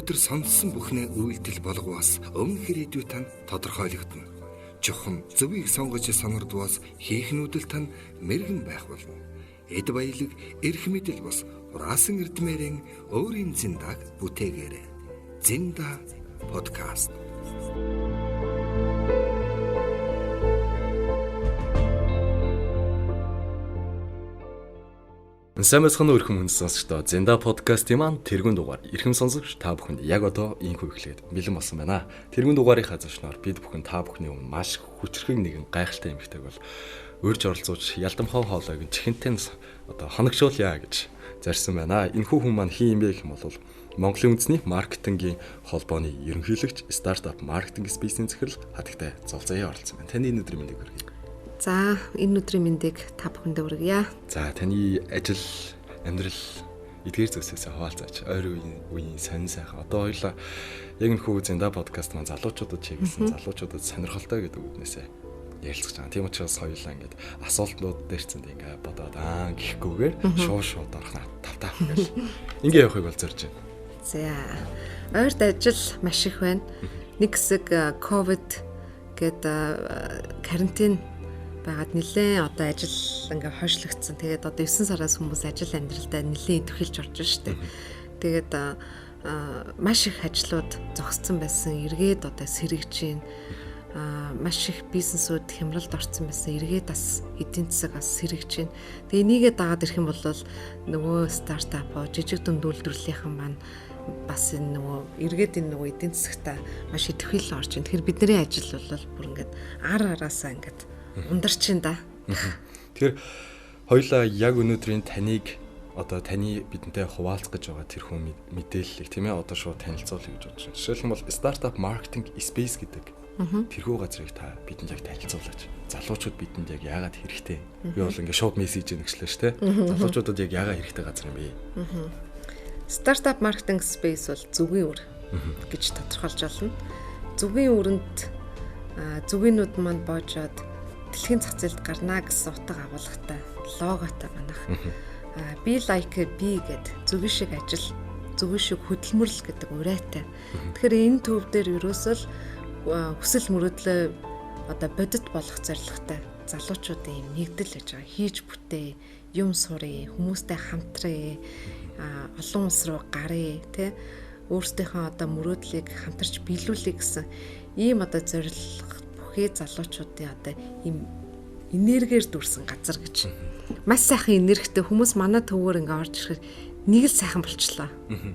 Өнөөдөр сонссон бүхнээ үйлдэл болгоос өмнөх ирээдүй тань тодорхойлогдоно. Чухам зөвийг сонгож сонордвоос хийх нүүдэл тань мэрэгэн байх болно. Эд баялаг, эрх мэдэл бус хураасан эрдмээрэн өөрийн зиндаг бүтээгээрэй. Зинда подкаст. Сайн байцгаана уу эрхэм хүндэт сонсогчдоо. Зинда подкастын маань тэргүүн дугаар эрхэм сонсогч та бүхэнд яг одоо инхүү эхлээд бэлэн болсон байна. Тэргүүн дугаарынхаа зочноор бид бүхэн та бүхний өмнө маш хүчрхэг нэгэн гайхалтай эмэгтэйг бол урьж оролцуулж ялдамхай хоолойг чихэнтэй одоо хоногшуулъя гэж зорьсон байна. Энэхүү хүн маань хин юм бэ гэх юм бол Монголын үндэсний маркетингийн холбооны ерөнхийлөгч, стартап маркетинг спейсийн захирал Хатагтай Золзаяа оролцсон байна. Таны энэ өдрийн мэндийг хүргэе. За, энэ өдрийн мэндийг та бүхэндээ хүргье. За, таны ажил, амьдрал эдгээр зүйлсээс хаваалцаач. Ойр үеийн сонин сайхан. Одоо хоёлаа яг энэхүү Зинда подкаст маань залуучуудад чиглэсэн, залуучуудад сонирхолтой гэдэг үднээсээ ярилцаж байгаа. Тийм учраас хоёулаа ингээд асуултнууд дээр цэнд ингээд бодоод аа гэхгүйгээр шууд орох тав тав гэл. Ингээ явахыг бол зорж байна. За. Ойрд ажил маш их байна. Нэг хэсэг ковид гээд карантин байгаад нэлээд одоо ажил ингээ хойшлогдсон. Тэгээд одоо 9 сараас хүмүүс ажил амьдралдаа нэлээд идэвхэлж орж штэ. Тэгээд маш их ажлууд зогссон байсан. Эргээд одоо сэргэж байна. Маш их бизнесүүд хямралд орсон байсан. Эргээд бас эдийн засаг бас сэргэж байна. Тэгээ энийгээ дагаад ирэх юм бол нөгөө стартап, жижиг дунд үйлдвэрлэлийнхэн маань бас энэ нөгөө эргээд энэ нөгөө эдийн засагта маш идэвхэл орж байна. Тэгэхээр бидний ажил бол бүр ингээд ар араасаа ингээд ундарч байна да. Тэгэхээр хоёлаа яг өнөөдрийн таныг одоо таны бидэнтэй хуваалцах гэж байгаа тэрхүү мэдээллийг тийм ээ одоо шууд танилцуулъя гэж бодож байна. Жишээлх юм бол стартап маркетинг спейс гэдэг тэрхүү газрыг та бидэнд яг танилцуулаач. Залуучууд бидэнд яг яагаад хэрэгтэй? Би бол ингээд шууд мессеж нэгшлээ шүү дээ. Залуучуудад яг яагаад хэрэгтэй газар юм бэ? Стартап маркетинг спейс бол зүгийн үр гэж тодорхойлж байна. Зүгийн үрэнд зүгийнүүд маань боожоод дэлхийн зах зээлд гарна гэсэн утга агуулгатай логотой манах. Be like be гэд зүгийн шиг ажил, зүгийн шиг хөдөлмөрлөл гэдэг уриатай. Тэгэхээр энэ төв дээр ерөөсөө хүсэл мөрөөдлөө одоо бодит болох зорилготой залуучуудын юм нэгдэл байж байгаа. Хийж бүтээ, юм сурыг, хүмүүстэй хамтрая, олон улс руу гарыг, тэ өөрсдийнхөө одоо мөрөөдлийг хамтарч биелүүлэе гэсэн ийм одоо зорилго бүхий залуучуудын одоо ийм энергиэр дүүрсэн газар гэж. Маш сайхан энергитэй хүмүүс манай төвөөр ингээ орж ирэхээр нэг л сайхан болчлоо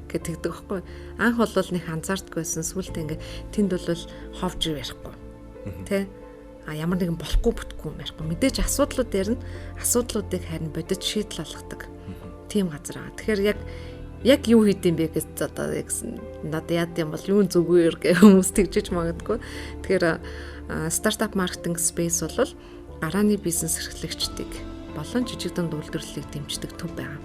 гэж тэгдэг байхгүй. Анх бол нэг анзаардаггүй байсан. Сүүлдээ ингээ тэнд бол ховж ярихгүй. Тэ? А ямар нэгэн болохгүй бүтгүй юм ярихгүй. Мэдээж асуудлууд дээр нь асуудлуудыг харин бодит шийдэл олгодог. Тийм газар байгаа. Тэгэхээр яг юу хийдэм бэ гэж одоо яг надад яад юм бол юун зүгээр гэх хүмүүс тэгжиж магадгүй. Тэгэхээр стартап маркетинг спейс бол гарааны бизнес эрхлэгчдийг болон жижиг дунд үйлдвэрлэлийг дэмждэг төв байгаа.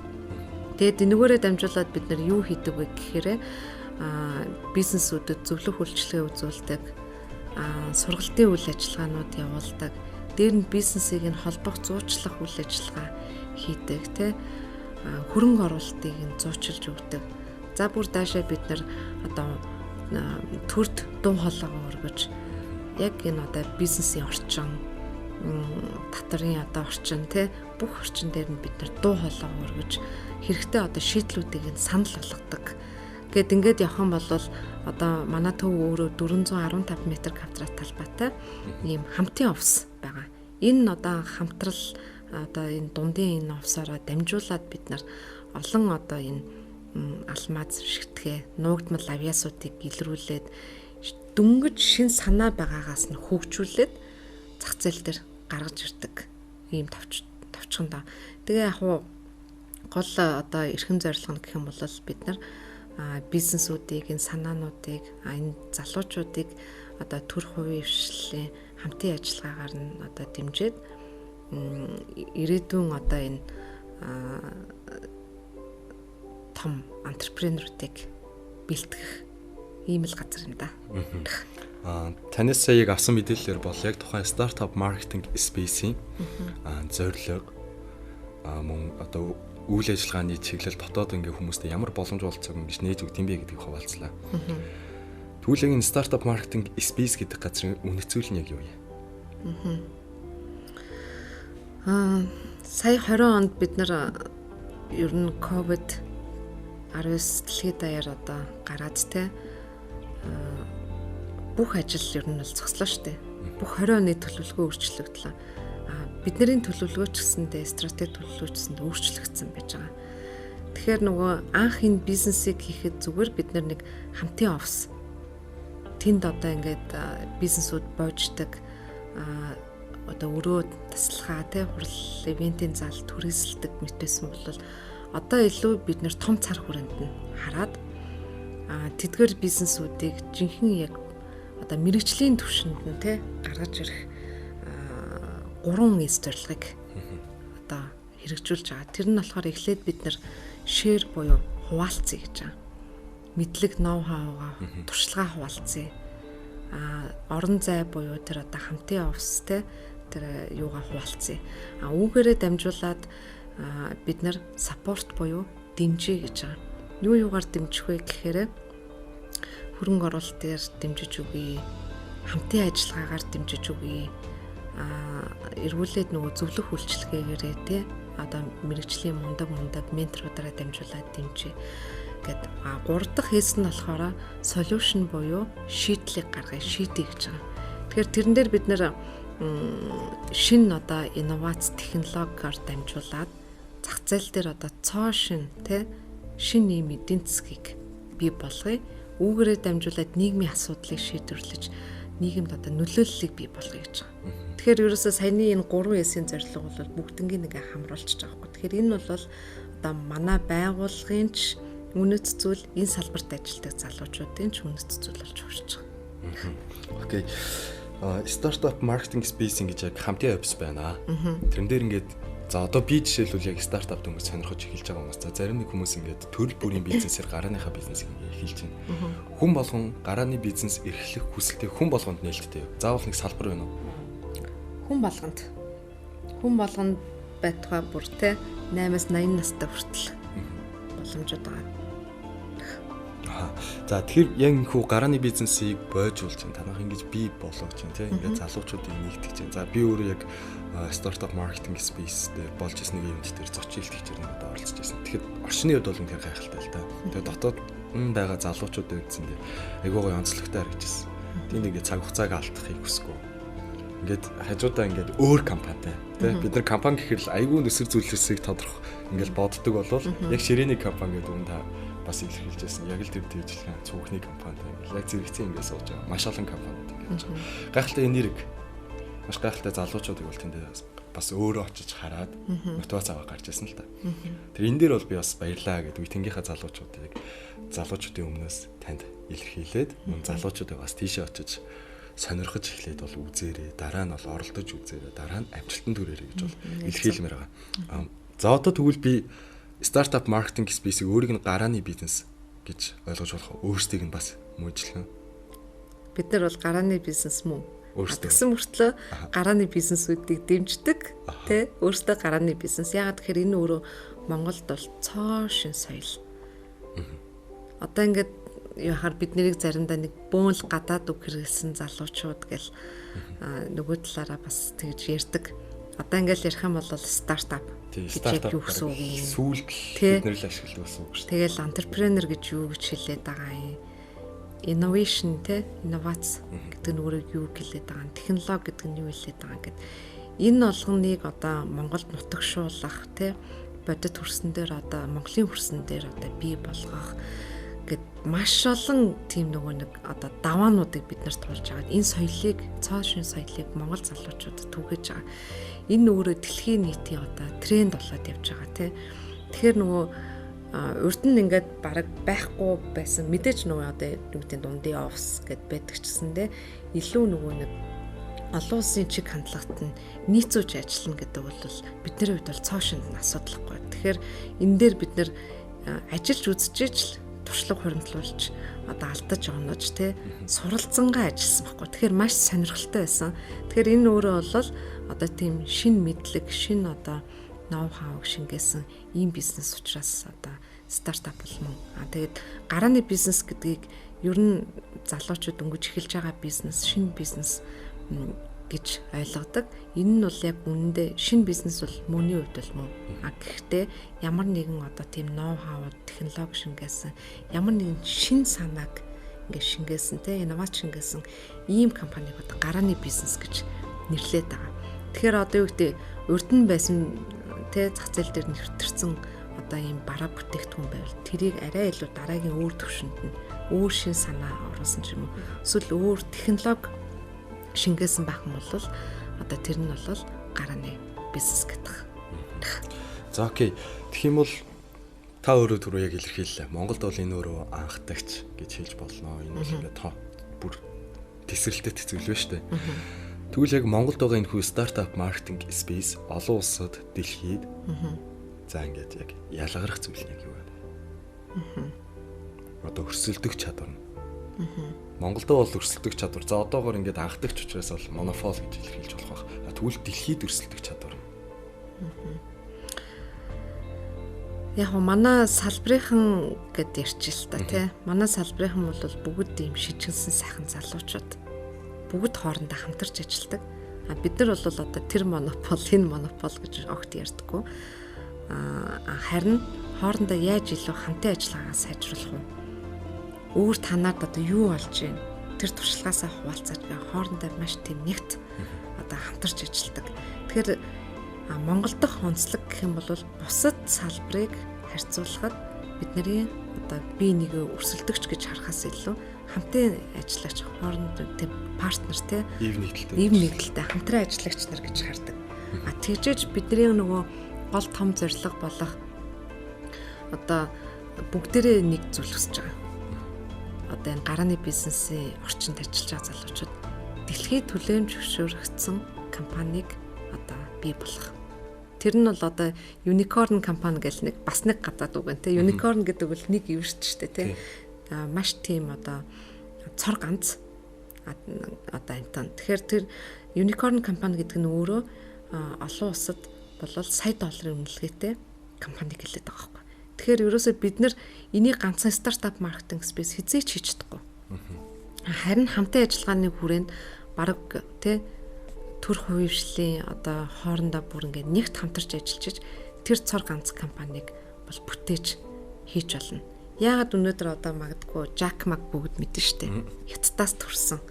Тэгээд энэгээрээ дамжуулаад бид нар юу хийдэг вэ гэхээр бизнесүүдэд зөвлөх үйлчилгээ үзүүлдэг, сургалтын үйл ажиллагаанууд явуулдаг, дээр нь бизнесийг нь холбох, зуучлах үйл ажиллагаа хийдэг, тэ хөрөнгө оруулалтыг нь зуучилж өгдөг. За бүр даашаа бид нар одоо төрд дуу хоолойгоо өргөж яг энэ одоо бизнесийн орчин, татварын одоо орчин, тэ бүх орчин дээр нь бид нар дуу хоолойгоо өргөж хэрэгтэй одоо шийдлүүдийг нь санал болгодог. Гэт ингээд явах юм бол одоо манай төв өөрөө 415 метр квадрат талбайтай ийм хамтын офис байгаа. Энэ нь одоо хамтрал одоо энэ дундын энэ офсороо дамжуулаад бид нар олон одоо энэ алмаз шигтгэ нуугдмал авиасуудыг илрүүлээд дөнгөж шин санаа байгаагаас нь хөгжүүлээд зах зээл дээр гаргаж ирдэг ийм товчхон доо. Тэгээ яг хуу гол одоо эрхэм зорилго нь гэх юм бол бид нар бизнесүүдийг, энэ санаануудыг, энэ залуучуудыг одоо төр хувийн хвшлийн хамтын ажиллагаагаар нь одоо дэмжиж ирээдүйн одоо энэ том антрепренеруудыг бэлтгэх ийм л газар юм да. Танаас сая яг авсан мэдээллээр бол яг тухайн стартап маркетинг спейсийн зорилго мөн одоо үйл ажиллагааны чиглэл дотоод ингээ хүмүүстээ ямар боломж болцоог ингэж нээж өгд юм бэ гэдгийг хуваалцлаа. Тэгвэл яг энэ Startup Marketing Space гэдэг газрын үнэт зүйл нь яг юу юм? Сая 20 онд бид нар ер нь COVID 19 дэлхийд даяар одоо гараад те бүх ажил ер нь бол зогслоо штэ. Бүх 20 оны төлөвлөгөө өөрчлөгдлөө. Бидний төлөвлөгөө ч гэсэндээ стратеги төлөвлөгөө ч гэсэндээ өөрчлөгдсөн байж байгаа. Тэгэхээр нөгөө анх энэ бизнесийг хийхэд зүгээр бид нэг хамтын офис тэнд одоо ингээд бизнесүүд боождаг одоо өрөө тасалгаа те хурал ивентийн зал түрээсэлдэг мэт байсан бол одоо илүү бид нэр том цар хүрээнд нь хараад тэдгээр бизнесүүдийг жинхэнэ яг одоо мэрэгжлийн түвшинд нь те гаргаж ирэх 3 эс зорилгыг одоо хэрэгжүүлж байгаа. Тэр нь болохоор эхлээд бид нэр share буюу хуваалцъя гэж байгаа. Мэдлэг ноу-хаугаа туршлагаа хуваалцъя. Орон зай буюу тэр одоо хамтын офис те тэр юугаа хуваалцъя. Үүгээрээ дамжуулаад бид нэр support буюу дэмжиж гэж байгаа. Юу юугаар дэмжих вэ гэхээр хөрөнгө оруулалтаар дэмжиж өгье, хамтын ажиллагаагаар дэмжиж өгье. Эргүүлээд нөгөө зөвлөх үйлчилгээгээрээ те одоо мэрэгжлийн мундаг менторуудаараа дамжуулаад дэмжиж гэд. Гурав дахь хэс нь болохоор solution буюу шийдлийг гаргая, шийдье гэж байгаа. Тэгэхээр тэрэн дээр бид нэр шинэ одоо инновац технологиор дамжуулаад зах зээл дээр одоо цоо шин те шинэ ийм эдийн засгийг бий болгоё. Үүгээрээ дамжуулаад нийгмийн асуудлыг шийдвэрлэж нийгэмд одоо нөлөөллийг бий болгоё гэж байгаа. Тэгэхээр ерөөсөө саяны энэ 3 S-ийн зорилго бол бүгднгийн нэг хамруулчих байгаа байхгүй. Тэгэхээр энэ бол одоо манай байгууллагын ч үнэт зүйл, энэ салбарт ажилладаг залуучуудын ч үнэт зүйл болж хувирч байгаа. Окей. Startup Marketing Space гэж яг хамтын офис байна. Тэрэн дээр ингээд за одоо би жишээлбэл яг стартап дөнгөж сонирхож эхэлж байгаа хүмүүс. За зарим нэг хүмүүс ингээд төрөл бүрийн бизнесээр гарааныхаа бизнесийг ингээд эхэлж байна. Хүн болгон гарааны бизнес эрхлэх хүсэлтэй хүн болгонд нээлттэй. Заавал нэг салбар байна уу? Хүн болгонд. Хүн болгонд байтугай бүр те 8-аас 80 настай хүртэл боломжууд байгаа. За тэгэхээр яг энэхүү гарааны бизнесийг бойжуулж чинь танах ингэж бий болгож чинь тийм ингээд залуучуудыг нэгтгэж чинь. За би өөрөө яг Startup Marketing Space дээр болж ирсэн нэг ивент дээр зочин илтгэгчээр нэг удаа оролцож байсан. Тэгэхээр орчны хувьд бол үнэхээр гайхалтай л та. Тэгээд дотоод нь байгаа залуучуудын үндсэндээ айгуу гоё онцлогтой харагдчихсан. Тэнд ингээд цаг хугацааг алдахыг хүсэхгүй. Ингээд хажуудаа ингээд өөр компанитай тий бид нар компани гэхээр л айгүй нүсэр зүйлсийг тодорхой ингээд боддог болвол яг ширээний компани гэдэг юм та бас илэрхийлж байсан. Яг л тэр дижитал цөөхний компанитай ингээд яг зэрэгцэн ингээд сууж байгаа. Маш олон компаниуд ингээд байгаа. Гайхалтай энерги. Маш гайхалтай залуучуудыг бол тэндээ бас өөрөө очиж хараад мотивац аваа гарч ирсэн л та. Тэр энэ дээр бол би бас баярлаа гэдэг үеийнхээ залуучуудыг залуучуудын өмнөөс танд илэрхийлээд мөн залуучуудыг бас тийшээ очиж сонирхож эхлээд бол үзээрэй, дараа нь бол оролдож үзээрэй, дараа нь амжилтанд хүрээрэй гэж бол илэрхийлмээр байгаа. За одоо тэгвэл би Startup Marketing Space-ийг өөрийг нь гарааны бизнес гэж ойлгож болох уу? Өөрсдийг нь бас мөжлөн. Бид нар бол гарааны бизнес мөн. Тэгсэн мөртлөө гарааны бизнесүүдийг дэмждэг, тэ? Өөрсдөө гарааны бизнес. Яагаад гэхээр энэ өөрөө Монголд бол цоо шин соёл. Одоо ингээд яхаар бид нарыг заримдаа нэг бөөнл гадаад үг хэрэглэсэн залуучууд гэл нөгөө талаараа бас тэгж ярьдаг. Одоо ингээл ярих юм бол стартап гэж юу гэсэн үг юм? Сүүлд бид нар л ашигладаг болсон үг шүү дээ. Тэгэл entrepreneur гэж юу гэж хэлээд байгаа юм? Innovation те, инновац гэдэг нь өөрөө юу хэлээд байгаа юм? Технологи гэдэг нь юу хэлээд байгаа юм гэд. Энэ болгоныг одоо Монголд нутагшуулах те, бодит хөрсөн дээр одоо Монголын хөрсөн дээр одоо бий болгох гэд маш олон тийм нөгөө нэг одоо даваануудыг бид нарт туулж байгаа. Энэ соёлыг, цоо шин соёлыг Монгол залуучуудад түгээж байгаа. Энэ өөрөө дэлхийн нийтийн одоо тренд болоод явж байгаа тий. Тэгэхээр нөгөө урд нь ингээд бараг байхгүй байсан мэдээж нөгөө одоо юу гэдэг дундын офс гэд байдаг ч гэсэндээ илүү нөгөө нэг олон улсын чиг хандлагат нь нийцүүж ажиллана гэдэг бол бидний хувьд бол цоо шинэ асуудалхгүй. Тэгэхээр энэ дээр бид нэр ажиллаж үзчихэж л туршлага хуримтлуулж одоо алдаж онож те суралцангаа ажилласан байхгүй. Тэгэхээр маш сонирхолтой байсан. Тэгэхээр энэ өөрөө бол одоо тийм шин мэдлэг, шин одоо ноу-хауг шингээсэн ийм бизнес учраас одоо стартап бол мөн. Тэгээд гарааны бизнес гэдгийг ер нь залуучууд дөнгөж эхэлж байгаа бизнес, шинэ бизнес гэж ойлгодог. Энэ нь бол яг үнэндээ шинэ бизнес бол мөний хувьд бол мөн. Гэхдээ ямар нэгэн одоо тийм ноу-хау, технологи шингээсэн, ямар нэгэн шинэ санааг ингээд шингээсэн, те инновац шингээсэн ийм компаниг одоо гарааны бизнес гэж нэрлэдэг байгаа. Тэгэхээр одоо юу гэдэг урд нь байсан те зах зээл дээр нэвтэрсэн одоо ийм бараа бүтээгдэхүүн байвал тэрийг арай илүү дараагийн өөр төвшөнд нь өөр шин санаа оруулсан ч юм уу эсвэл өөр технологи шингээсэн байх юм бол одоо тэр нь бол гарааны бизнес гэдэг. За окей. Тэгэх юм бол та өөрөө түрүү яг илэрхийллээ. Монголд бол энэ өөрөө анхдагч гэж хэлж болно. Энэ бол ингээд бүр тесрэлтэд зүйл шүү дээ. Тэгвэл яг Монголд байгаа энэ хүү стартап маркетинг space олон улсад, дэлхийд за ингээд яг ялгарах зүйл нь яг юу вэ? Одоо өрсөлдөх чадвар нь. Монголд бол өрсөлдөх чадвар. За одоогоор ингээд анхдагч учраас бол монопол гэж илэрхийлж болох байх. Тэгвэл дэлхийд өрсөлдөх чадвар. Яг манай салбарынхан гэд ярьчих л та тий. Манай салбарынхан бол бүгд ийм шижигсэн сайхан залуучууд. Бүгд хоорондоо хамтарч ажилладаг. Бид нар бол одоо тэр монопол, энэ монопол гэж огт ярьдаггүй. Харин хоорондоо яаж илүү хамтын ажиллагаагаа сайжруулах вэ? Өөр танаад одоо юу болж байна? Тэр туршлагаасаа хуваалцаж хоорондоо маш тийм нэгт одоо хамтарч ажилладаг. Тэгэхээр Монгол дахь онцлог гэх юм бол бусад салбарыг харьцуулахад бидний одоо бие нэгэ өрсөлдөгч гэж харахаас илүү хамтын ажиллагч, хоорондоо тийм партнер те ив нэгдэлтэй хамтран ажиллагч нар гэж хардаг. Тэгжээж бидний нөгөө гол том зорилго болох одоо бүгдээрээ нэг зүйл хүсэж байгаа. Одоо энэ гарааны бизнесийн орчинд ажиллаж байгаа залуучууд дэлхийд түлээн зөвшөөрөгдсөн компанийг одоо бий болгох. Тэр нь бол одоо unicorn компани гэл нэг бас нэг гадаад үг байна те. Unicorn гэдэг бол нэг эвэрч штэ те. Маш тийм одоо цор ганц одоо амтан. Тэгэхээр тэр unicorn компани гэдэг нь өөрөө олон улсад бол сая долларын үнэлгээтэй компани гэлээд байгаа байхгүй. Тэгэхээр ерөөсөө бид нар энийг ганцхан стартап маркетинг space хэзээ ч хийж чадахгүй. Харин хамтын ажиллагааны хүрээнд бараг тий төр хувийн одоо хоорондоо бүр ингээд нэгт хамтарч ажиллаж тэр цор ганц компанийг бол бүтээж хийж болно. Яагаад өнөөдөр одоо магадгүй Jack Ma бүгд мэдэн штэ. Хятадаас төрсэн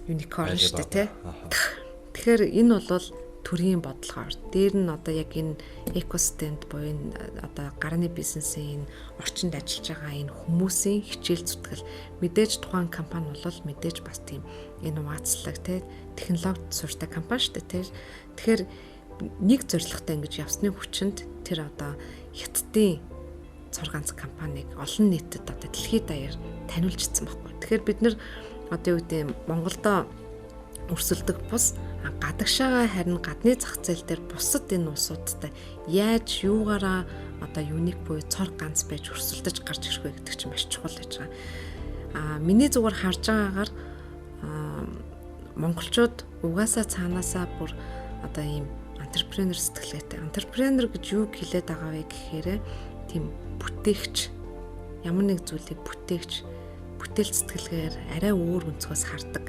unicorn штэ тий. Тэгэхээр энэ бол төрийн бодлогоор дээр нь одоо яг энэ экосистемд буюу энэ одоо гарааны бизнесийн энэ орчинд ажиллаж байгаа энэ хүмүүсийн хичээл зүтгэл мэдээж тухайн компани бол мэдээж бас тийм инновацлог тий технологи суурьтай компани шүү дээ тий. Тэгэхээр нэг зорилготой ингэж явсны хүчинд тэр одоо Хятадын цор ганц компанийг олон нийтэд одоо дэлхийд даяар таниулжсэн байхгүй. Тэгэхээр бид нар одоо юу гэдэг Монголдо өрсөлдөх бус гадагшаага харин гадны зах зээл дээр бусад энэ улсуудтай яаж юугаараа одоо юник буюу цор ганц байж өрсөлдөж гарч ирэх вэ гэдэг чинь маш чухал байж байгаа. Миний зүгээр харж байгаагаар монголчууд угаасаа цаанаасаа бүр одоо ийм антрепренер сэтгэлгээтэй. Антрепренер гэж юу хэлээд байгаа вэ гэхээр тийм бүтээгч, ямар нэг зүйлийг бүтээгч, бүтээл сэтгэлгээр арай өөр өнцгөөс хардаг.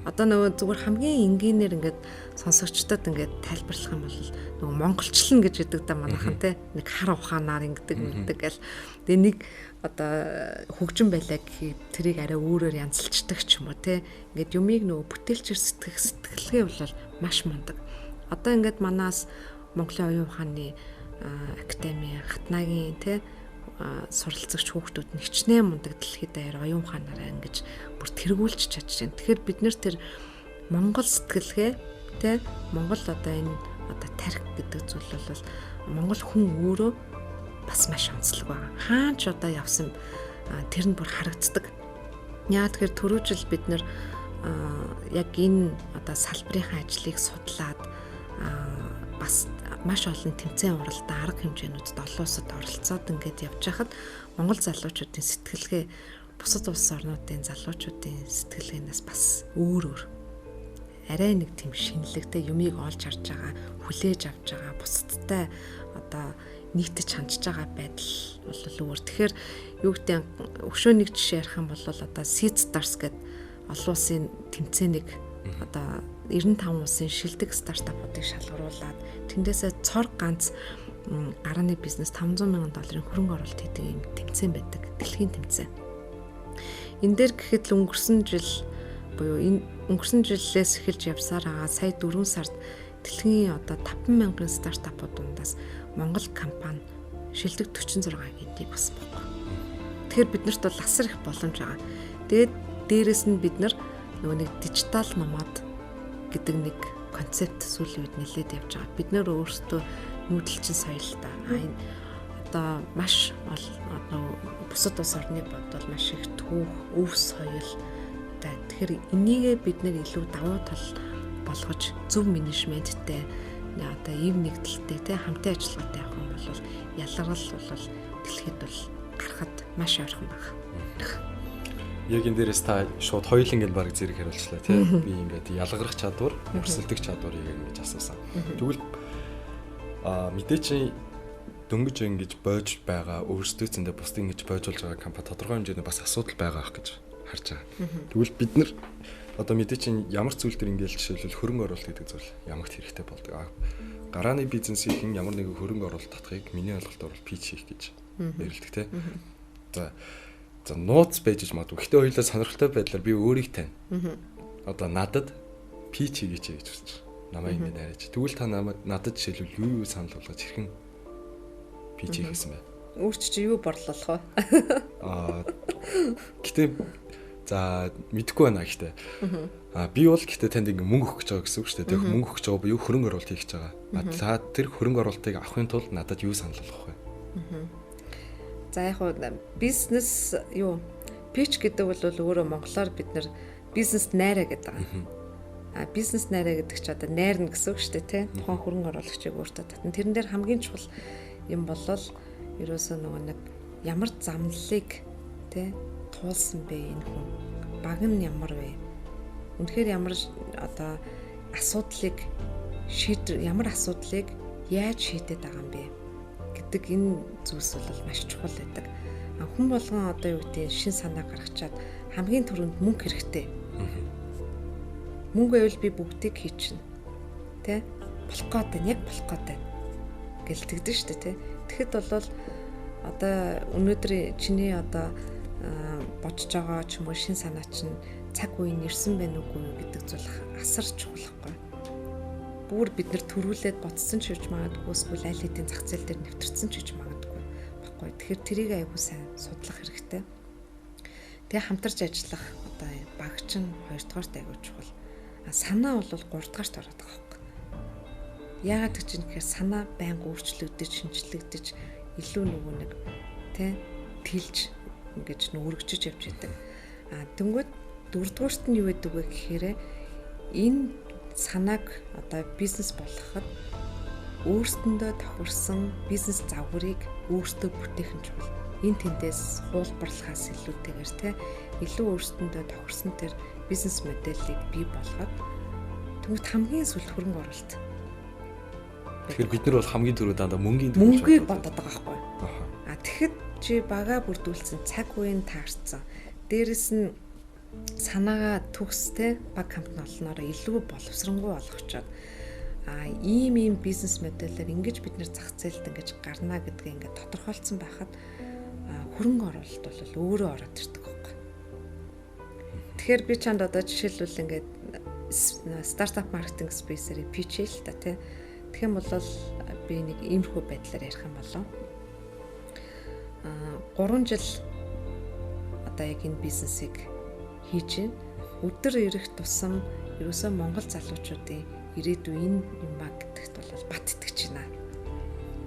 Одоо нөгөө зүгээр хамгийн энгийнээр ингээд сонсогчдод ингээд тайлбарлах юм бол нөгөө монголчлон гэж гэдэг да манайхан те нэг хар ухаанаар ингэдэг мэддэг гэл. Тэгээ нэг одоо хөгжин байлаа гэхэд тэрийг арай өөрөөр янзалчдаг ч юм уу те. Ингээд юмыг нөгөө бүтээлчээр сэтгэх сэтгэлгээ бол маш мундаг. Одоо ингээд манаас Монголын оюун ухааны академи Хатнагийн те суралцагч хүүхдүүд нь хичнээн мундаг дэлхийд даяар оюун ухаанаараа ингэж бүр тэргүүлж чадж байна. Тэгэхээр бид нэр тэр монгол сэтгэлгээ тэ монгол одоо энэ одоо тарих гэдэг зүйл бол монгол хүн өөрөө бас маш онцлог байгаа. Хаан ч одоо явсан тэр нь бүр харагддаг. Яа тэгэхээр түрүү жил бид нэр яг энэ одоо салбарынхаа ажлыг судлаад бас маш олон тэмцээн уралдаан арга хэмжээнүүдэд олон улсад оролцоод ингээд явж байхад монгол залуучуудын сэтгэлгээ бусад улс орнуудын залуучуудын сэтгэлгээнээс бас өөр өөр арай нэг тийм шинэлэгтэй юмыг олж харж байгаа, хүлээж авч байгаа, бусадтай одоо нийтж хандж байгаа байдал бол өөр. Тэгэхээр юу гэдэг өшөө нэг жишээ ярих юм бол одоо Seedstars гэдэг олон улсын тэмцээнийг одоо 95 улсын шилдэг стартапуудыг шалгаруулад тэндээсээ цор ганц гарааны бизнес $500,000 хөрөнгө оруулалт хийдэг юм тэмцээн байдаг. Дэлхийн тэмцээн. Энэ дээр гэхэд л өнгөрсөн жил буюу энэ өнгөрсөн жилээс эхэлж явсаар байгаа сая 4 сард дэлхийн одоо 5,000 стартапууд дундаас Монгол компани шилдэг 46 гэдгийг болсон байхгүй. Тэгэхээр биднэрт бол асар их боломж байгаа. Тэгээд дээрэс нь бид нар нөгөө нэг дижитал номад гэдэг нэг концепт сүүлийн үед нэлээд явж байгаа. Бид нар өөрсдөө нүүдэлчин соёл та. Энэ одоо маш одоо бусад улс орны бодвол маш их түүх, өв соёл та. Тэгэхээр энийгээ бид нэр илүү давуу тал болгож зөв менежменттэй одоо ив нэгдэлтэй те хамтын ажиллагаатай явах юм бол ялгарл бол дэлхийд бол гарахад маш ойрхон байна. Яг энэ дээрээс та шууд хоёуланг нь баг зэрэг хариулчлаа тий. Би ингээд ялгарх чадвар, өрсөлдөх чадварыг ингэж асуусан. Тэгвэл мэдээ чинь дөнгөж ингэж бойж байгаа өөрсдөө зэндээ бусдыг ингэж бойжуулж байгаа компани тодорхой хэмжээний бас асуудал байгаа ах гэж харж байгаа. Тэгвэл бид нар одоо мэдээ чинь ямар зүйл төр ингээл жишээлбэл хөрөнгө оруулалт гэдэг зүйл ямагт хэрэгтэй болдог. Гарааны бизнесийн ямар нэгэн хөрөнгө оруулалт татахыг миний ойлголтоор бол пич хийх гэж нэрлэдэг тий. За нууц байж ч магадгүй. Гэхдээ хоёулаа сонирхолтой байдлаар би өөрийг тань. Одоо надад пич хийгээч гэж хүсэж байгаа. Намайг ингэ найраач. Тэгвэл та надад жишээлбэл юу санал болгож хэрхэн пич хийх гэсэн бэ? Өөрч чи юу борлуулах вэ? Гэтэ за мэдэхгүй байна гэхдээ. Би бол гэхдээ танд ингэ мөнгө өгөх гэж байгаа гэсэн үг шүү дээ. Тэр мөнгө өгөх гэж байгаа буюу хөрөнгө оруулалт хийх гэж байгаа. Та тэр хөрөнгө оруулалтыг авахын тулд надад юу санал болгох вэ? За яг хуу бизнес юу пич гэдэг бол өөрөө монголоор бид нар бизнес найраа гэдэг байгаа. Бизнес найраа гэдэг чи одоо найрна гэсэн үг шүү дээ тий. Тухайн хөрөнгө оруулагчийг өөртөө татна. Тэрэн дээр хамгийн чухал юм бол ерөөсөө нөгөө нэг ямар замналыг тий туулсан бэ энэ хүн. Баг нь ямар вэ? Үнэхээр ямар одоо асуудлыг шийдвэр ямар асуудлыг яаж шийдээд байгаа юм бэ гэдэг энэ зүйлс бол маш чухал байдаг. Хүн болгон одоо юу гэдэг шин санаа гаргачаад хамгийн түрүүнд мөнгө хэрэгтэй. Мөнгө байвал би бүгдийг хийчихнэ. Тэ? Болох гээд байна, яг болох гээд байна гэл тэгдэж штэ тэ. Тэгэхэд бол одоо өнөөдөр чиний одоо бодож байгаа ч юм уу шин санаа чинь цаг үе нь ирсэн байна уугүй юу гэдэг зүйл асар чухал байхгүй. Бүр бид нэр төрүүлээд бодсон ч гэж магадгүй эсвэл аль хэдийн зах зээл дээр нэвтэрсэн ч гэж магадгүй байхгүй. Тэгэхээр тэрийг аягүй сайн судлах хэрэгтэй. Тэгээ хамтарч ажиллах одоо багч нь хоёрдугаарт аягүй чухал. Санаа бол гуравдугаарт ороод байгаа байхгүй. Яагаад гэж юм гэхээр санаа байнга өөрчлөгдөж, шинжлэгдэж илүү нөгөө нэг тэ тэлж ингэж нүргэж явж идэг. Тэнгүүд дөрөвдүгüрт нь юу гэдэг вэ гэхээр энэ санааг одоо бизнес болгоход өөрсөндөө тохирсон бизнес загварыг өөртөө бүтээх нь чухал. Энэ тэндээс хуулбарлахаас илүүтэйгээр тэ илүү өөрсөндөө тохирсон тэр бизнес моделийг бий болгоод тэнгүүд хамгийн сүүлд хөрөнгө оруулалт. Тэгэхээр бид нар бол хамгийн түрүү дандаа мөнгийг бодоод байгаа байхгүй. Тэгэхэд чи бага бүрдүүлсэн цаг үеийн таарсан. Дээрэс нь санаагаа төгстэй баг компани олноороо илүү боловсронгуй болгочоод ийм бизнес моделээр ингэж бид нэр зах зээлд ингэж гарна гэдгийг ингээд тодорхойлцсон байхад хөрөнгө оруулалт бол өөрөө ороод ирдэг байхгүй. Тэгэхээр би чамд одоо жишээлбэл ингээд стартап маркетинг спейсээр пич л та тий. Тэгэх юм бол би нэг иймэрхүү байдлаар ярих юм болов. 3 жил одоо яг энэ бизнесийг хийж байна. Өдөр ирэх тусам ерөөсөө Монгол залуучуудын ирээдүй энэ юм ба гэдэгт бол бат итгэж байна.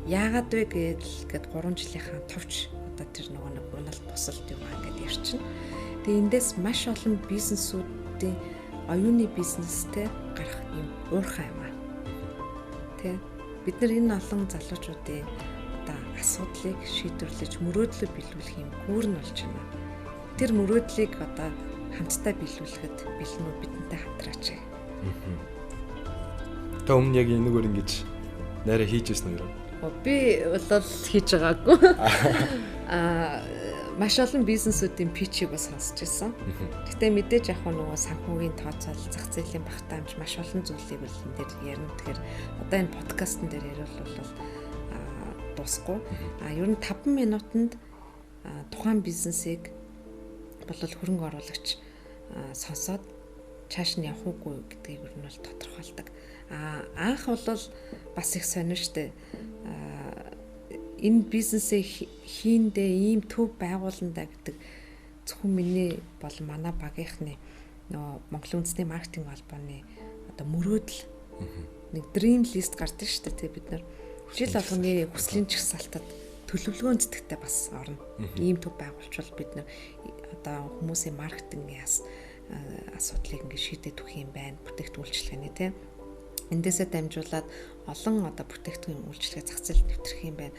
Яагаад вэ гээд 3 жилийнхаа товч одоо тэр нөгөө нэг уналт бусалт юм аа гэд ярьчихна. Тэгээ эндээс маш олон бизнесүүдийн оюуны бизнестэй гарах юм уурхай юм аа. Тэ? Бид нар энэ олон залуучуудын одоо асуудлыг шийдвэрлэж мөрөөдлөө биелүүлэх юм гүүр нь болж байна. Тэр мөрөөдлийг одоо хамтдаа биелүүлэхэд бэлэн үү бидэнтэй хамтраач. Та өмнө яг энэгээр ингэж найраа хийж байсан уу? Би бол хийж байгаагүй. Маш олон бизнесүүдийн pitch ийг бас сонсч ирсэн. Гэтэ мэдээж яг нөгөө санхүүгийн тооцоол, зах зээлийн багтаамж маш олон зүйлийг бол энэ дээр ярина. Тэгэхээр одоо энэ подкастн дээр яриул бол дуусахгүй. Ер нь 5 минутанд тухайн бизнесийг бол хөрөнгө оруулагч сонсоод чааш нь явах уугүй гэдгийг ер нь бол тодорхойлдог. Анх бол бас их сонир штэ. Энэ бизнесээ хийндээ ийм төв байгуулна гэдэг зөвхөн миний бол манай багийнхны нөгөө Монголын үндэсний маркетинг холбооны одоо мөрөөдөл нэг dream list гардаг шүү дээ. Бид нар жил болгоны хүслийн жагсаалтад төлөвлөгөөн зүтгэхдээ бас орно. Ийм төв байгуулчвал бид нар одоо хүмүүсийн маркетингийн асуудлыг ингээд шийдээд өгөх юм байна. Бүтээгдэхүүн үйлчилгээний тийм. Эндээсээ дамжуулаад олон одоо бүтээгдэхүүн үйлчилгээ зах зээлд нэвтрэх юм байна.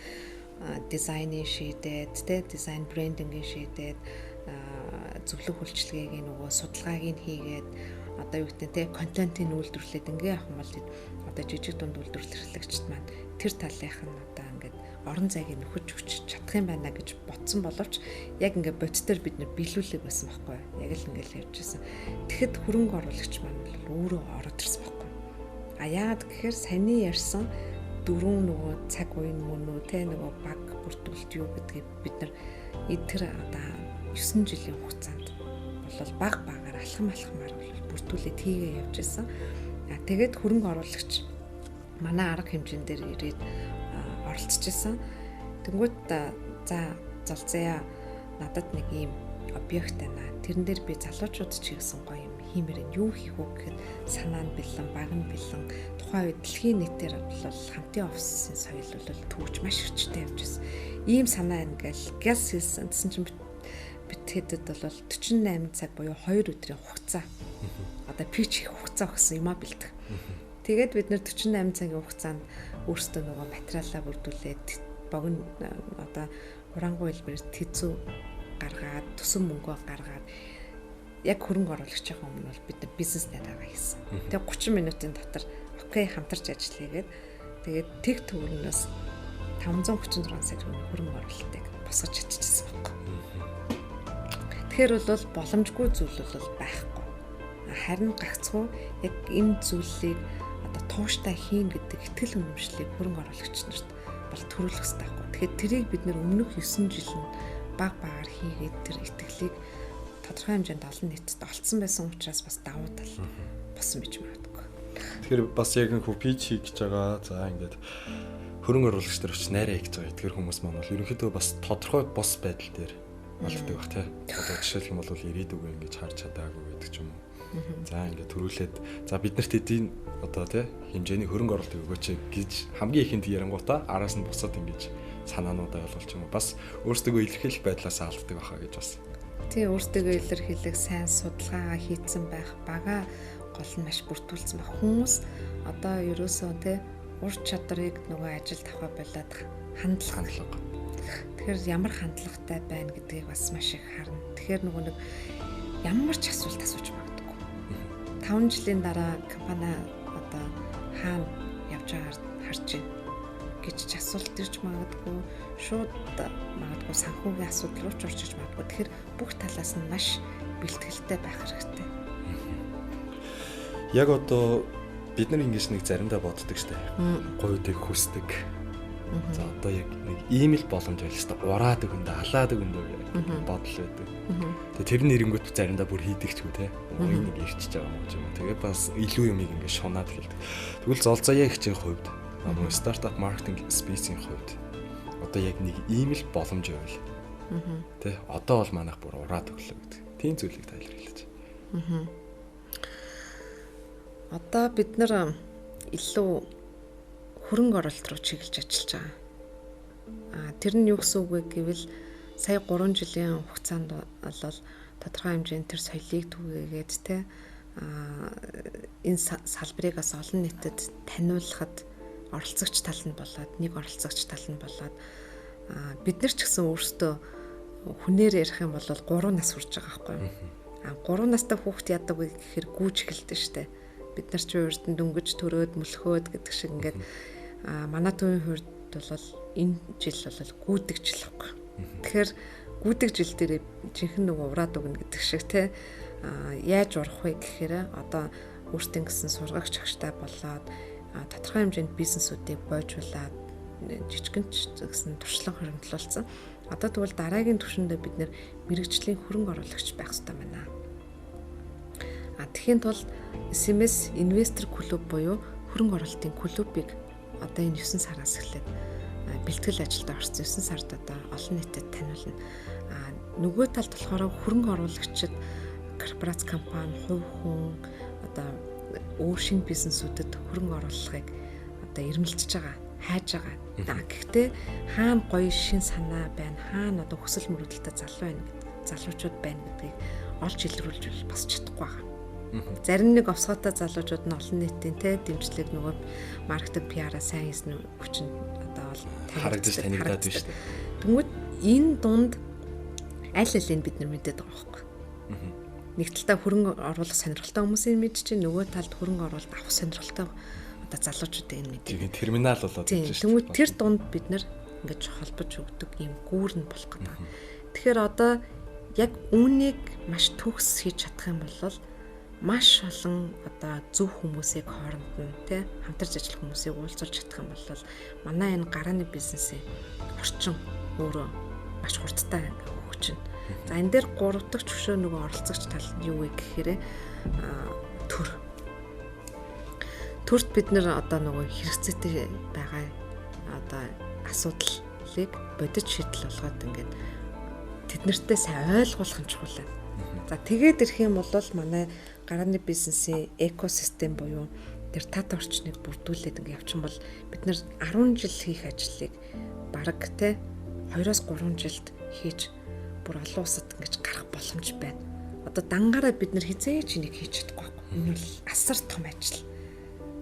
Дизайныг шийдээд, тэ дизайн брендингийг шийдээд, зөвлөх үйлчилгээг нөгөө судалгааг нь хийгээд одоо юу гэдэг тэ контентыг үйлдвэрлээд ингээ явах юм бол одоо жижиг дунд үйлдвэрлэгчд маань тэр талынх нь одоо ингээд орон зайг нөхөж өгч чадах юм байна гэж бодсон боловч яг ингээ бодит дээр бид нэр биелүүлэг байсан байхгүй юу? Яг л ингээл явж байсан. Тэгэхэд хөрөнгө оруулагч маань бол өөрөө ороод ирсэн байхгүй юу? А яагаад гэхээр саяны ярьсан дөрвөн нөгөө цаг үе мөн үү те нөгөө баг бүртгүүлэлт юу гэдгийг бид нар тэр одоо 9 жилийн хугацаанд бол баг багаар алхам алхмаар бол бүртгүүлээд хийгээ явж байсан. А тэгээд хөрөнгө оруулагч манай арга хэмжээн дээр ирээд оролцож исэн. Тэнгүүт за золзая надад нэг ийм объект байна. Тэрэн дээр би залуучууд ч хийсэн гоё юм хиймээр юу хийх үү гэхэд санаа нь бэлэн, баг нь бэлэн. Тухайн үед дэлхийн нийтээр бол хамтын офисын соёл бол төвж маш хүчтэй явж байсан. Ийм санаа ингээл гяс хийсэн. Тэсэн чинь бит хэдэд бол 48 цаг буюу 2 өдрийн хугацаа. Одоо pitch хийх хугацаа өгсөн юмаа бэлдэх. Тэгээд бид нэр 48 цагийн хугацаанд өөрсдөө нөгөө материалаа бүрдүүлээд богино одоо урангуй хэлбэрээр тэзүү гаргаад төсөн мөнгөө гаргаад яг хөрөнгө оруулагчийн өмнө бол бид нар бизнес найраагаа хийсэн. Тэгээ 30 минутын дотор окей хамтарч ажиллая гээд тэгээд тэг төгрөгнөөс 536 сая төгрөгийн хөрөнгө оруулалтыг босгож чадчихсан байхгүй. Тэгэхээр бол боломжгүй зүйл бол байхгүй. Харин гагцхүү яг энэ зүйлийг одоо тууштай хийн гэдэг итгэл үнэмшлийг хөрөнгө оруулагч нарт бол төрүүлэх хэрэгтэй байхгүй. Тэгэхээр тэрийг бид нэр өмнөх 9 жил нь баг багаар хийгээд тэр итгэлийг тодорхой хэмжээнд олон нийтэд олцсон байсан учраас бас давуу тал болсон гэж магадгүй. Тэгэхээр бас яг нэг pitch хийх гэж байгаа. За ингээд хөрөнгө оруулагч нар очиж найраа хийж байгаа. Тэгэхээр хүмүүс маань бол ерөнхийдөө бас тодорхой бос байдал дээр болддог бах тий. Одоо жишээлх юм бол ирээдүгөө ингэж харж чадаагүй гэдэг ч юм уу. За ингээд төрүүлээд за бид нарт эдийн одоо тий хэмжээний хөрөнгө оруулалт өгөөч гэж хамгийн ихэнд ярангуудаа араас нь бусад ингэж санаануудаа ойлгуулч юм уу. Бас өөрсдөө илэрхийлэх байдлаасаа алддаг байхаа гэж бас. Тий, өөрсдөө илэрхийлэх, сайн судалгаа хийцэн байх, бага гол нь маш бүртгүүлсэн байх. Хүмүүс одоо ерөөсөө тий ур чадрыг нөгөө ажилд авах болоод хандлага. Тэгэхээр ямар хандлагатай байна гэдгийг бас маш их харна. Тэгэхээр нөгөө нэг ямар ч асуулт асууж магадгүй. 5 жилийн дараа компани одоо хаана явж байгаагаар харж байна гэж ч асуулт ирж магадгүй. Шууд магадгүй санхүүгийн асуудал руу ч орж иж магадгүй. Тэгэхээр бүх талаас нь маш бэлтгэлтэй байх хэрэгтэй. Яг одоо бид нар ингэж нэг заримдаа боддог штэ. Гуйдаг, хүсдэг. За одоо яг нэг ийм л боломж байл штэ. Ураад өгөндөө, алаад өгөндөө бодол байдаг. Тэгээ тэр нь ирэнгүүт заримдаа бүр хийдэг ч үгүй те. Энэ нэг ирчиж байгаа юм уу. Тэгээ бас илүү юмыг ингэ шунаад хэлдэг. Тэгвэл золзаяа ихчийн хувьд, мөн стартап маркетинг спейсийн хувьд одоо яг нэг ийм л боломж байвал тэ одоо бол манайх бүр ураад өглөө гэдэг. Тийм зүйлийг та илэрхийлж. Одоо бид нар илүү хөрөнгө оруулалт руу чиглэж ажиллаж байгаа. Тэр нь юу гэсэн үг вэ гэвэл сая 3 жилийн хугацаанд бол тодорхой хэмжээнд тэр соёлыг түгээгээд те энэ салбарыг бас олон нийтэд таниулахад оролцогч тал нь болоод нэг оролцогч тал нь болоод бид нар ч гэсэн өөрсдөө хүнээр ярих юм бол 3 нас хүрч байгаа байхгүй юу? 3 настай хүүхэд яадаг вэ гэхээр гүйж эхэлдэг штэ. Бид нар ч урд нь дөнгөж төрөөд мөлхөөд гэдэг шиг ингээд манай төвийн хувьд бол энэ жил бол гүйдэг жил байхгүй. Тэгэхээр гүйдэг жил дээр жинхэнэ нөгөө ураад өгнө гэдэг шиг те яаж урах вэ гэхээр одоо өөртөө гэсэн сургагч агштай болоод тодорхой хэмжээнд бизнесүүдийг бойжуулаад жижигэн ч гэсэн туршлага хоримтлуулсан. Одоо тэгвэл дараагийн түвшиндээ бид нэр мэрэгжлийн хөрөнгө оруулагч байх хэрэгтэй байна. Тэгэхийн тулд SMS Investor Club буюу хөрөнгө оруулалтын клубыг одоо энэ 9 сараас эхлээд бэлтгэл ажилдаа орсон 9 сард одоо олон нийтэд таниулна. Нөгөө талд болохоор хөрөнгө оруулагчид корпорац компани, хувь хүн одоо өөр шинэ бизнесүүдэд хөрөнгө оруулахыг одоо эрмэлзэж байгаа, хайж байгаа. Гэхдээ хаана гоё шин санаа байна, хаана одоо хүсэл мөрөөдөлтэй залуу байна гэдэг, залуучууд байна гэдгийг олж илрүүлж бас чадахгүй байгаа. Зарим нэг овсгоотой залуучууд нь олон нийтийн те дэмжлэг нөгөө маркетинг PR-аа сайн хийсэн хүчин одоо бол харагдаж танигдаад байна шүү дээ. Тэнгүүд энэ дунд аль алийг бид нар мэдээд байгаа байхгүй. Нэг талдаа хөрөнгө оруулах сонирхолтой хүмүүсийн мэдчихээн, нөгөө талд хөрөнгө оруулалт авах сонирхолтой одоо залуучуудын энэ мэдээ. Тийм терминал болоод байна шүү дээ. Тэнгүүд тэр дунд бид нар ингэж холбож өгдөг ийм гүүр нь болох гэдэг. Тэгэхээр одоо яг үүнийг маш төгс хийж чадах юм бол маш олон одоо зөв хүмүүсийг хооронд нь тий хамтарч ажиллах хүмүүсийг уулзуулж чадах юм бол манай энэ гарааны бизнесийн орчин өөрөө маш хурдтай ингээ хөгжинэ. За энэ дээр гурав дахь чөшөө нөгөө оролцогч тал нь юу вэ гэхээр төр. Төрт бид нэр одоо нөгөө хэрэгцээтэй байгаа одоо асуудлыг бодит шийдэл болгоод ингээд тэднэртэй сайн ойлгуулах нь чухал байна. За тэгээд ирэх юм бол манай гарааны бизнесийн экосистем буюу тэр тат орчныг бүрдүүлээд ингээ явчих юм бол бид нэр 10 жил хийх ажлыг бараг те 2-3 жилд хийж бүр олон улсад ингэж гарах боломж байна. Одоо дангаараа бид нэр хизээ ч энийг хийж чадахгүй байхгүй. Энэ бол асар том ажил.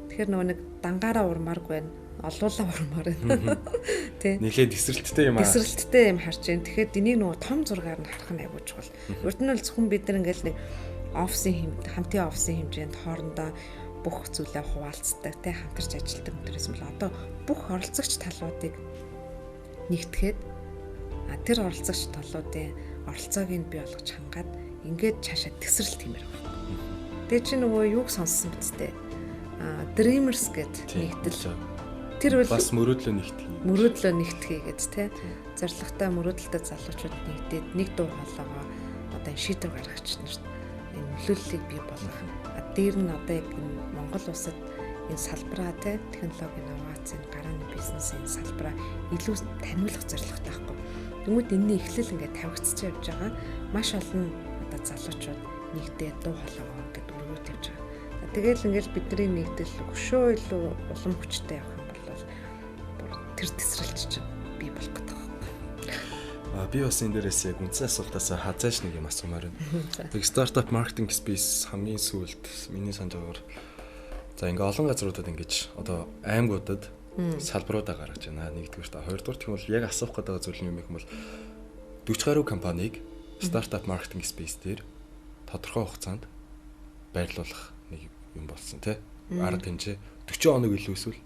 Тэгэхээр нөгөө нэг дангаараа урмааргүй байна. Олуулаа урмаар байна. Тэ. Нилээд эсрэлттэй юм аа. Эсрэлттэй юм харж байна. Тэгэхээр энийг нөгөө том зургаар нь харах нь аягүй чухал. Урд нь бол зөвхөн бид нар ингээл нэг офисын хамтын офисын хэмжээнд хоорондоо бүх зүйлээ хуваалцдаг, тэ хамтарч ажилладаг төрөөс юм л одоо бүх оролцогч талуудыг нэгтгэхэд тэр оролцогч талуудын оролцоог нь бий болгож хангаад ингээд цаашаа тесрэлт хиймээр байна. Тэгээ чи нөгөө юуг сонссон биз дээ? Dreamers гэдэг нэгдэл. Тэр бол бас мөрөөдлөө нэгтгэе. Мөрөөдлөө нэгтгэе гэж тэ. Зорилготой мөрөөдөлтэй залуучууд нэгдээд нэг дуу хоолойгоо одоо шийдвэр гаргагч нарт энэ нөлөөллийг бий болгох. Дээр нь одоо яг энэ Монгол улсад энэ салбараа тэ технологи инновацийн гарааны бизнесийн салбараа илүү таниулах зорилготой байхгүй. Тэнгүүд энэний эхлэл ингээд тавигдчихж явж байгаа. Маш олон одоо залуучууд нэгдээ дуу хоолойгоо ингээд өргөт явж байгаа. Тэгэл ингээд бидний нэгдэл өшөө илүү улам хүчтэй явах юм бол тэр тесрэлт чинь бий болох гэдэг байна. Би бас энэ дээрээс яг үндсэн асуултаас хазааш нэг юм асуумаар байна. Тэг стартап маркетинг спейс хамгийн сүүлд миний санаж байгаагаар за ингээ олон газруудад ингэж одоо аймагуудад салбаруудаа гаргаж байна. Нэгдүгээр та хоёрдугаар тийм бол яг асуух гэдэг зүйл нь юм их юм бол 40 гаруй компанийг стартап маркетинг спейс дээр тодорхой хугацаанд байрлуулах нэг юм болсон тий. Арга хэмжээ 40 хоног илүү эсвэл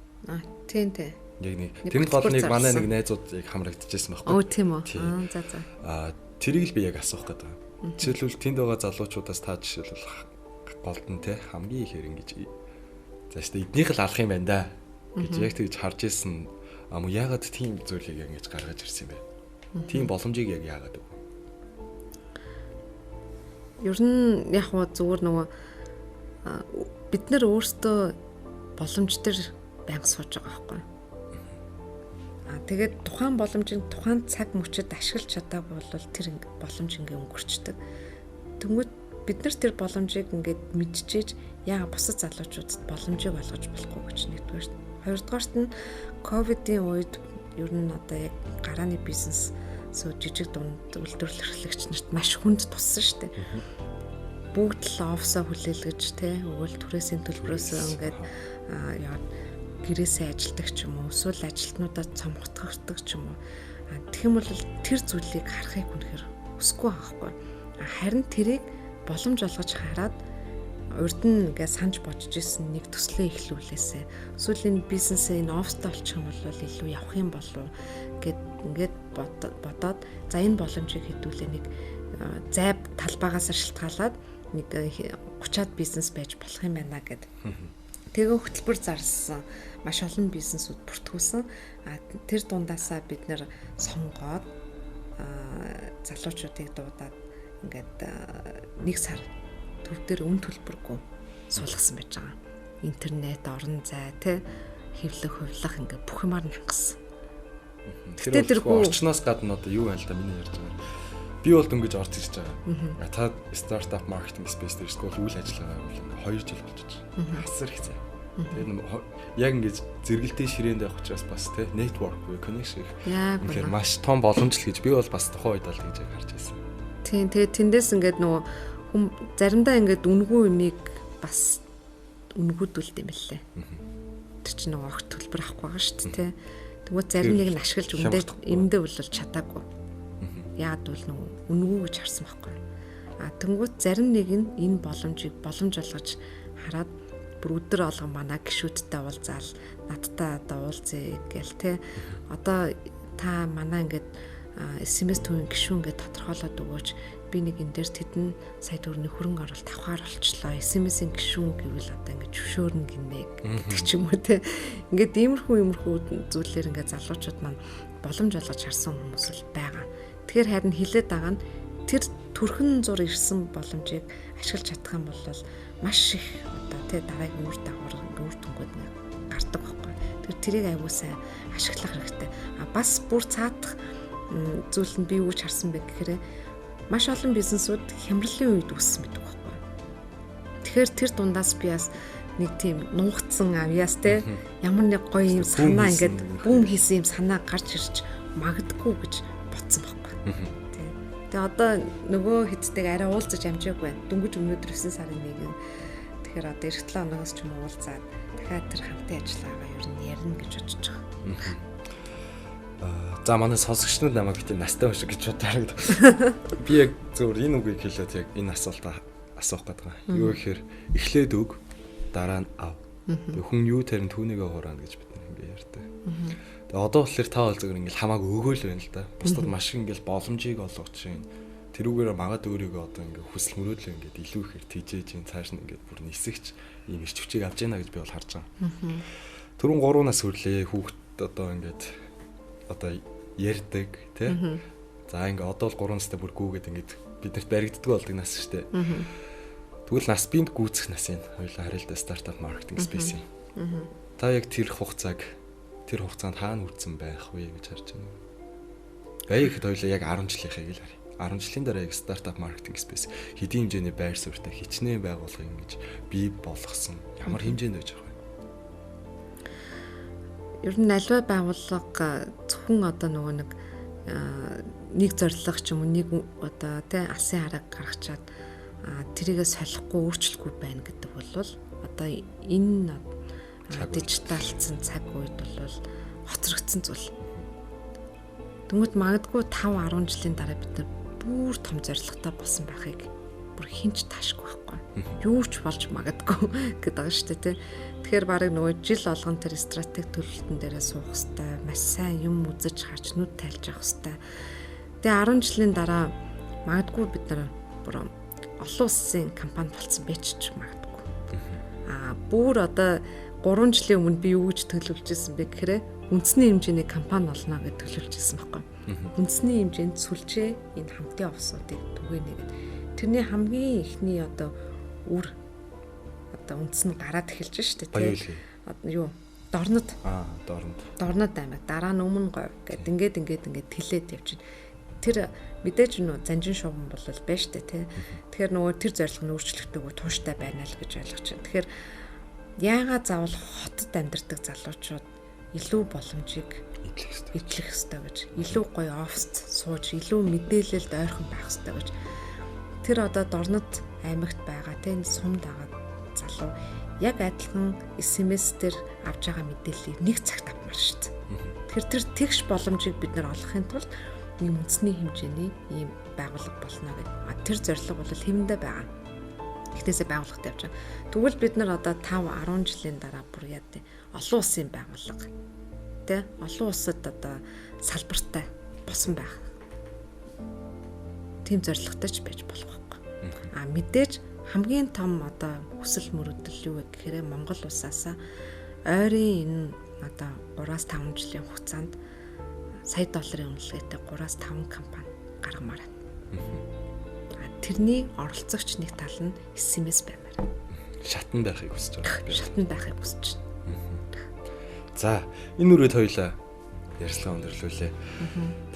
тийм тий. Яг нэг тэрэнд гол нэг манай нэг найзууд яг хамрагдчихсэн байхгүй. Өө тийм үү. За за. Тэрийг л би яг асуух гэдэг. Жишээлбэл тэнд байгаа залуучуудаас та жишээлбэл голд нь те хамгийн ихээр ингэж за шүү дээ эднийх л алах юм байна да гэж яг тэгж харж исэн. Мөн яагаад тийм зүйлийг ингэж гаргаж ирсэн юм бэ? Тийм боломжийг яг яагаад өгв? Ер нь яг хуу зүгээр нөгөө бид нар өөрсдөө боломж дээр байнга сууж байгаа байхгүй. Тэгээд тухайн боломжийг тухайн цаг мөчид ашиглаж чадаагүй бол тэр боломж ингээ өнгөрчдөг. Тэнгүүд бид нар тэр боломжийг ингээд мэдчихэж яа бусад залуучуудад боломжийг олгож болохгүй гэж нэгдүгээр. Хоёрдугаарт нь ковидын үед ер нь одоо яг гарааны бизнес сүү жижиг дунд үйлдвэрлэгч нарт маш хүнд туссан шүү дээ. Бүгд л офсоо хүлээлгэж те өгөөл түрээсийн төлбөрөөсөө ингээд яа гэрээсээ ажилдаг ч юм уу эсвэл ажилтнуудаа цомготгордог ч юм уу. Тэгэх юм бол тэр зүйлийг харахыг үнэхээр хүсэхгүй байхгүй. Харин тэрийг боломж олгож хараад Урд нь ингээ санаж бодож исэн нэг төслөө эхлүүлээсэ. Эсвэл энэ бизнесээ энэ оффистай болчих юм бол илүү явах юм болов гэд ингээд бодоод за энэ боломжийг хэдүүлээ нэг зай талбайгаас шалтгаалаад нэг 30-аад бизнес байж болох юм байна гэд. Тэгээ хөтөлбөр зарласан маш олон бизнесүүд бүртгүүлсэн. А тэр дундаасаа бид нэр сонгоод залуучуудыг дуудаад ингээд нэг сар төв дээр үн төлбөргүй суулгасан байж байгаа. Интернет, орон зай, тэ хэвлэх, хувлах ингээд бүх юмар нь хангасан. Гэтэ тэргүй орчноос гадна одоо юу байна л да миний ярьж байгаа. Би бол дөнгөж орж ирж байгаа. Та стартап маркетинг спейс дээр эсвэл үйл ажиллагаа бол ингээ 2 жил болчихж байгаа. Асар их цай. Тэгээд яг ингэж зэрэгэлтийн ширээнд явах учраас бас тэ network буюу connection их. Тэгэхээр маш том боломж л гэж би бол бас тухайн үед л гэж яг харж байсан. Тийм, тэгээд тэндээс ингээд нөгөө хүм заримдаа ингээд үнгүй юмыг бас үнгүүдүүлд юм лээ. Тэр чинь нөгөө огт төлбөр авахгүй байгаа шүү дээ, тэ. Тэгвэл зарим нэг нь ашиглаж өмдөө бол чадаагүй. Яагаад бол нөгөө үнгүй гэж харсан байхгүй. А тэнгуут зарим нэг нь энэ боломжийг боломж олгож хараад бүр өдөр болгон манай гишүүдтэй уулзаал надтай одоо уулзъя гээл те. Одоо та манай ингээд SMS төвийн гишүүн ингээд тодорхойлоод өгөөч. Би нэг энэ дээр тэдэн сая төгрөгийн хөрөнгө оруулалт авахар болчлоо. SMS-ийн гишүүн гэвэл одоо ингээд зөвшөөрнө гинэ гэдэг ч юм уу те. Ингээд иймэрхүү зүйлээр ингээд залуучууд маань боломж олгож харсан хүмүүс л байгаа. Тэгэхээр харин хилээд байгаа нь тэр төрхөн зур ирсэн боломжийг ашиглаж чадах юм бол маш их одоо тий дараагийн үр дагавар үр дүнгууд гардаг байхгүй. Тэр тэрийг аягүй сайн ашиглах хэрэгтэй. А бас бүр цаадах зүйл нь би юу ч харсан бэ гэхээр маш олон бизнесүүд хямралын үед үүссэн байдаг байхгүй. Тэгэхээр тэр дундаас би бас нэг тийм нуугдсан авьяас те ямар нэг гоё юм санаа ингээд бүүм хийсэн юм санаа гарч ирж магадгүй гэж бодсон байхгүй. Тэгээ одоо нөгөө хэдтэйг арай уулзаж амжаагүй байна. Дөнгөж өнөөдөр 9 сарын 1-нд. Тэгэхээр одоо эх 7 хоногоос ч юм уу уулзаад дахиад тэр хамтын ажиллагаагаа ер нь ярина гэж бодож байгаа. За манай сонсогчнод намайг битээ настай хүн шиг гэж бодож байгаа. Би яг зөвөр энэ үгийг хэлээд яг энэ асуултаа асуух гээд байгаа. Юу гэхээр эхлээд өг, дараа нь ав. Тэгээ хүн юу тарин түүнийгээ хураана гэж бид нар ингэ ярьдаг. Тэгээ одоо болохоор та бол зөвөр ингээл хамаагүй өгөөл байна л да. Бусдад маш их ингээл боломжийг олгож чинь тэрүүгээр магад өөрийгөө одоо ингээ хүсэл мөрөөдлөө ингээд илүү ихээр тижээж чинь цааш нь ингээд бүр нисэгч ийм ирч хүчийг авч яана гэж би бол харж байгаа. Түрүүн 3 нас хүрлээ хүүхэд одоо ингээд одоо ярьдаг тий. За ингээ одоо бол 3 настай бүр гүүгээд ингээд биднэрт баригддаг болдог нас шүү дээ. Тэгвэл нас бинд гүйцэх нас юм. Хоёулаа харъя л да стартап маркетинг спейс юм. Та яг тэр хугацаанд хаана хүрсэн байх вэ гэж харж байна. Баяа ихэд хоёулаа яг 10 жилийнхээ л харъя. 10 жилийн дараа яг стартап маркетинг спейс хэдийн хэмжээний байр суурьтай хичнээн байгуулгыг ингэж бий болгосон ямар хэмжээнд байж байгаа вэ? Ер нь аливаа байгууллага зөвхөн одоо нөгөө нэг зорилго ч юм уу нэг одоо тий алсын хараг гаргачаад тэрийгэ солихгүй өөрчлөхгүй байна гэдэг бол одоо энэ дижиталцсан цаг үед бол хоцрогдсон зүйл. Тэнгүүд магадгүй 5 10 жилийн дараа бид нар бүр том зорилготой болсон байхыг бүр хинч таашгүй байхгүй. Юу ч болж магадгүй гэдэг байгаа шүү дээ тий. Тэгэхээр бараг нөгөө жил болгон тэр стратеги төлөвлөлтөн дээрээ суух хэвээр, маш сайн юм үзэж харж нүд тайлж авах хэвээр. Тэгээ 10 жилийн дараа магадгүй бид нар бүр олон улсын компани болсон байж ч магадгүй. Аа бүр одоо 3 жилийн өмнө би юу гэж төлөвлөж ирсэн бэ гэхээр үндэсний хэмжээний компани болно гэж төлөвлөж ирсэн байхгүй. Үндэсний хэмжээнд сүлжээ энэ хамтын офсуудыг түгээнэ гэдэг. Тэрний хамгийн эхний одоо үр одоо үндэс нь гараад эхэлж штэ тий. Одоо юу Дорнод. Дорнод. Дорнод аймаг дараа нь өмнө говь гэд ингээд тэлээд явчихна. Тэр мэдээж нөө занжин шугам бол байна штэ тий. Тэгэхээр нөгөө тэр зорилго нь өөрчлөгдөөгүй тууштай байна л гэж ойлгож байна. Тэгэхээр яагаад заавал хотод амьдардаг залуучууд илүү боломжийг эдлэх ёстой гэж, илүү гоё оффист сууж, илүү мэдээлэлд ойрхон байх ёстой гэж. Тэр одоо Дорнод аймагт байгаа тий сумд байгаа залуу яг адилхан SMS дээр авч байгаа мэдээллийг нэг цагт авмаар шүү дээ. Тэгэхээр тэр тэгш боломжийг бид нар олохын тулд ийм үндэсний хэмжээний ийм байгууллага болно гэдэг. Тэр зорилго бол хэмэндээ байгаа. Эхнээсээ байгууллагатай явж байгаа. Тэгвэл бид нар одоо 5 10 жилийн дараа бүр яа гэдэг олон улсын байгууллага тэ олон улсад одоо салбартай босон байх. Тийм зорилготой ч байж болох байхгүй. А мэдээж хамгийн том одоо хүсэл мөрөөдөл юу вэ гэхээр Монгол улсаас ойрын энэ одоо 3-5 жилийн хугацаанд сая долларын үнэлгээтэй 3-5 компани гаргамаар байна. А тэрний оролцогч нэг тал нь SMS баймаар. Шатан байхыг хүсэж байгаа. Шатан байхыг хүсэж байна. За, энэ үрээд хоёлаа ярьцлага өндөрлүүлээ.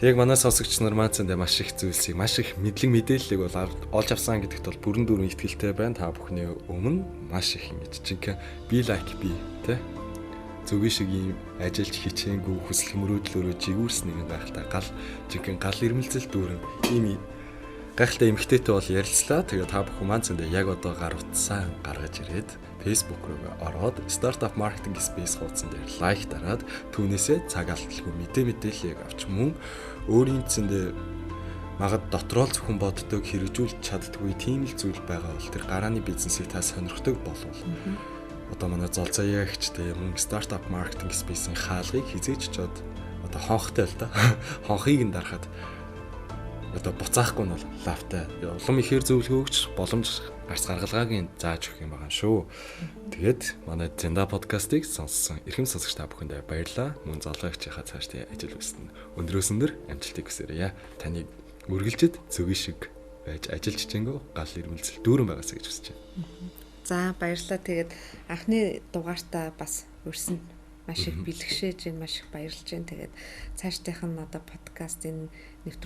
Тэг яг манай сонсогч нар маацанд маш их зүйлсийг, маш их мэдлэг мэдээллийг бол олж авсан гэдэгт бол бүрэн дүүрэн итгэлтэй байна. Та бүхний өмнө маш их ингэж жинхэнэ be like be тэ зүгийн шиг ийм ажиллаж хичээнгүй хүсэл мөрөөдлөөрөө жигүүрс нэгэн гайхалтай гал жинхэнэ гал ирмэлзэл дүүрэн ийм гайхалтай эмэгтэйтэй бол ярилцлаа. Тэгээ та бүхэн маань зөндөө яг одоо гар утсаа гаргаж ирээд Facebook руу ороод Startup Marketing Space хуудсан дээр лайк дараад түүнээсээ цаг алдалгүй мэдээллийг авч мөн өөрийн зөндөө магад дотроо л зөвхөн боддог хэрэгжүүлж чаддгүй тийм л зүйл байгаа бол тэр гарааны бизнесийг та сонирхдаг болвол одоо манай золзаяа ихчтэй мөн Startup Marketing Space-ийн хаалгыг хизээч чод одоо хонхтой л да. Хонхыг нь дарахад одоо буцаахгүй нь бол лавтай. Улам ихээр зөвлөгөө өгч боломж гарц гаргалгааг нь зааж өгөх юм байгаа шүү. Тэгээд манай Зенда подкастыг сонссон эрхэм сонсогч та бүхэндээ баярлалаа. Мөн золгоогчийнхаа цаашдын ажил үйлсэнд өндрөөс өндөр амжилтыг хүсээрэй. Таныг үргэлжид зүгийн шиг байж ажиллаж чигэнгөө гал ирмэлзэл дүүрэн байгаасай гэж хүсэж байна. За баярлалаа. Тэгээд анхны дугаартаа бас урьсан маш их бэлгшээж байна, маш их баярлж байна. Тэгээд цаашдынх нь одоо подкастын нэвтрүүлэг